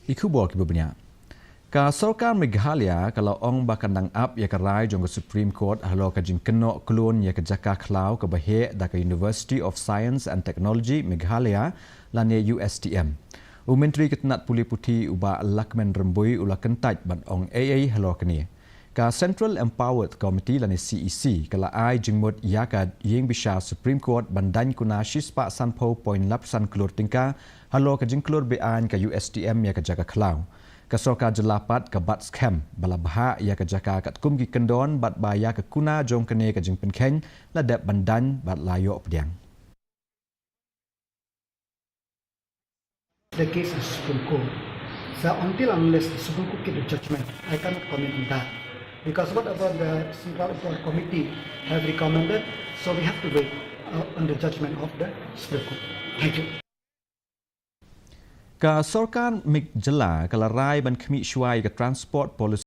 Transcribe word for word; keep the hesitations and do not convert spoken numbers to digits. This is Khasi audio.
Ki khubor kiba bniah. Ka sorkar Meghalaya ka la ong ba kan dang ap ïa ka rai jong ka Supreme Court halor ka jingkynnoh klun ïa ka jaka khlaw kaba heh da ka University of Science and Technology Meghalaya lane U S T M. U Myntri ka tnat pule puthi u Bah Lahkmen Rymbui u la kyntait ban ong ei ei halor kane. Ka Central Empowered Committee lane C E C ka la ai jingmut ïa ka ïing bishar Supreme Court ban daiñ kuna shispah sanphew point laiphew san klur tyngka halor ka jingklur beaiñ ka U S T M ïa ka jaka khlaw. Ka sorkar jylla pat ka bat skhem ba la bhah ïa ka jaka katkum ki kyndon bad ba ïa ka kuna jong kane ka jingpynkheiñ la dep ban daiñ bad la ïoh pdiang. The case is Supreme Court. So until unless the Supreme Court give the judgment, I cannot comment on that. Because whatever the Central Appointed Committee have recommended, so we have to wait uh, on the judgment of the Supreme Court. Thank you. Ka sorkar Meghalaya ka la rai ban khmih shuwa ïa ka Transport Policy